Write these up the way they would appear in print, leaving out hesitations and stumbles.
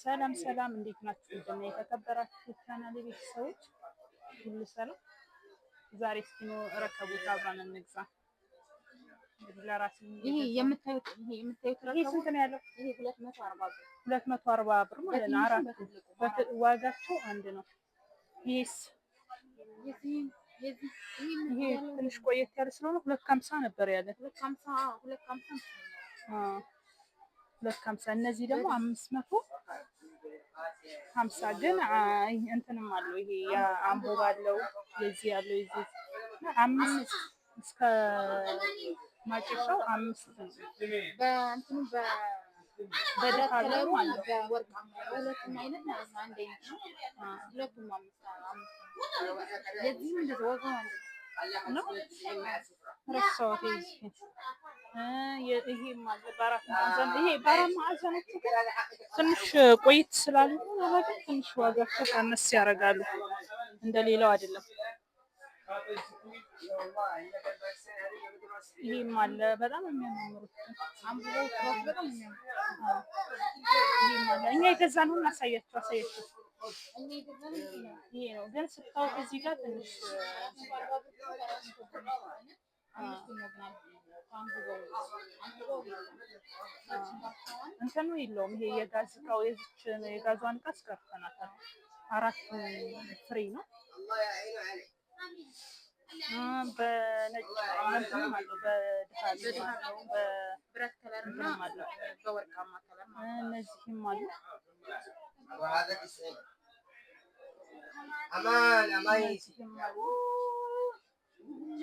ሰላም ሰላም፣ እንዴት ናችሁ? ውድና የተከበራችሁ ቻናል ቤተሰቦች ሁሉ ሰላም። ዛሬ እስኪ ነው ረከቦት አብረን እንግዛ። እንግዲህ ለራሴ ይሄ የምታዩት ይሄ የምታዩት ይሄ ስንት ነው ያለው? ይሄ 240 ብር። 240 ብር ማለት ነው። አራት ዋጋቸው አንድ ነው። ይሄስ ይሄ ትንሽ ቆየት ያለ ስለሆነ 250 ነበር ያለ። 250 250። 250። እነዚህ ደግሞ 550 ግን እንትንም አለው። ይሄ የአምቦባ አለው፣ የዚህ ያለው የዚህ አምስት እስከ ማጨሻው አምስት ነው። በእንትኑ በደፋ አለው። በወርቃማ በሁለቱም አይነት ማለት ነው። አንድ አይነት ነው። ሁለቱም አምስት አምስት ነው። የዚህም እንደዚያ ዋጋው አንድ ነው። ረሳሁት። ይሄም አለ በአራት ማዕዘን። ይሄ በአራት ማዕዘኖቹ ግን ትንሽ ቆይት ስላሉ ግን ትንሽ ዋጋቸው ቀነስ ያደርጋሉ። እንደሌላው አይደለም። ይሄም አለ በጣም የሚያማምሩት። በጣም የሚያምሩ። ይሄም አለ። እኛ የገዛነውን አሳያቸው አሳያቸው። ይሄ ነው ግን ስታዩት እዚህ ጋር ትንሽ እንትኑ የለውም። ይሄ የጋዝ እቃው የዚች የጋዟን እቃ አስቀርተናታል። አራት ፍሬ ነው። በነጭ እንትንም አለው፣ በድሃ አለው፣ በብረት color እና አለው፣ በወርቃማ color ማለት ነው። እነዚህም አሉ። እነዚህም አሉ።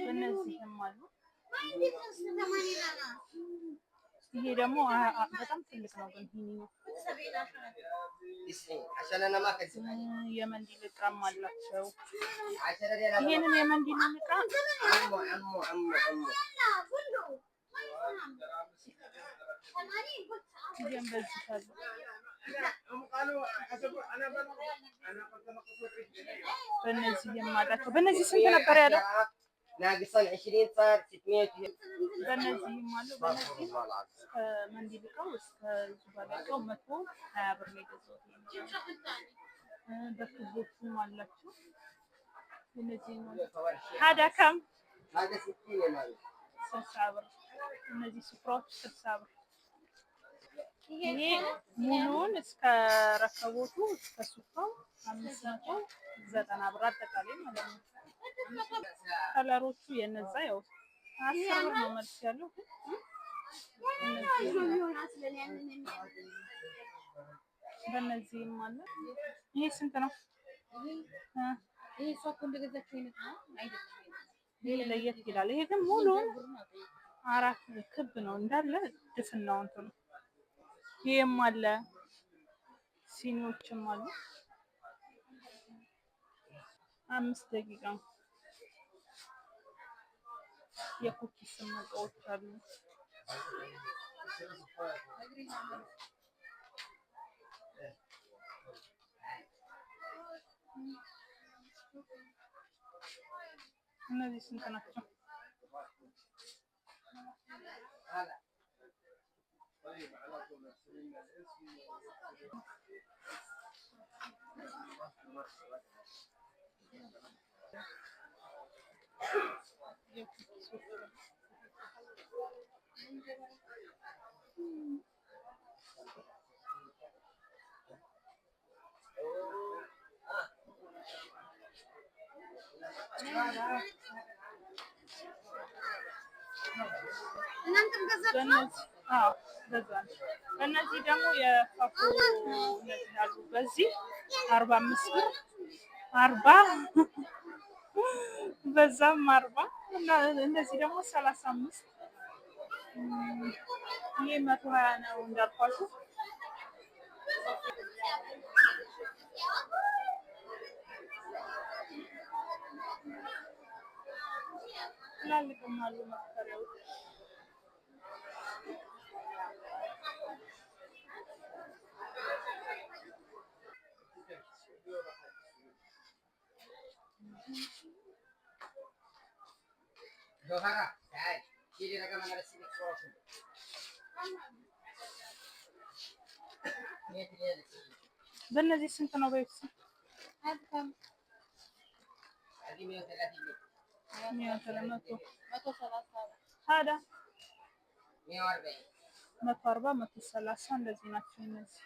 እነዚህም አሉ። ይሄ ደግሞ በጣም ትልቅ ነው ግን ይሄኛው የመንዲል እቃም አላቸው። ይሄንን የመንዲል እቃ ይሄን በዚህ አለ። በእነዚህም አላቸው። በእነዚህ ስንት ነበር ያለው? ناقصا 20 صار 600። በእነዚህም አሉ። በእነዚህ እስከ መንዲል እቃው እስከ ዙባላ እቃው 120 ብር ነው የገዛሁት። በክቦቹም አላቸው። እነዚህም አሉ። ሀዳ ከም 60 ብር። እነዚህ ስፍራዎች 60 ብር። ይሄ ሙሉውን እስከ ረከቦቱ እስከ ሱፍራው 590 ብር አጠቃላይ ማለት ነው። Color ኦቹ የነዛ ያው 10 ብር ነው መልስ ያለው። በእነዚህም አለ። ይሄ ስንት ነው? ይሄ እሷ እኮ እንደገዛችው አይነት ነው አይደለም። ይሄ ለየት ይላል። ይሄ ግን ሙሉውን አራት ክብ ነው እንዳለ ድፍን ነው እንትኑ። ይሄም አለ፣ ሲኒዎችም አሉ። 5 ደቂቃ የ cookies እቃዎች አሉ። እነዚህ ስንት ናቸው? በእነዚህ ደግሞ የፋፎ እነዚህ አሉ። በዚህ 45 ብር 40 በዛም 40 እና እነዚህ ደግሞ 35። ይሄ 120 ነው እንዳልኳችሁ። ትላልቅም አሉ መክፈሪያዎች። جوهرة تعال شيلي رقم انا ارسل لك صورة. 100 ريال. በእነዚህ ስንት ነው? በይስ هذه 130 መቶ 130 ታዲያ 140 140 130 እንደዚህ ናቸው እነዚህ።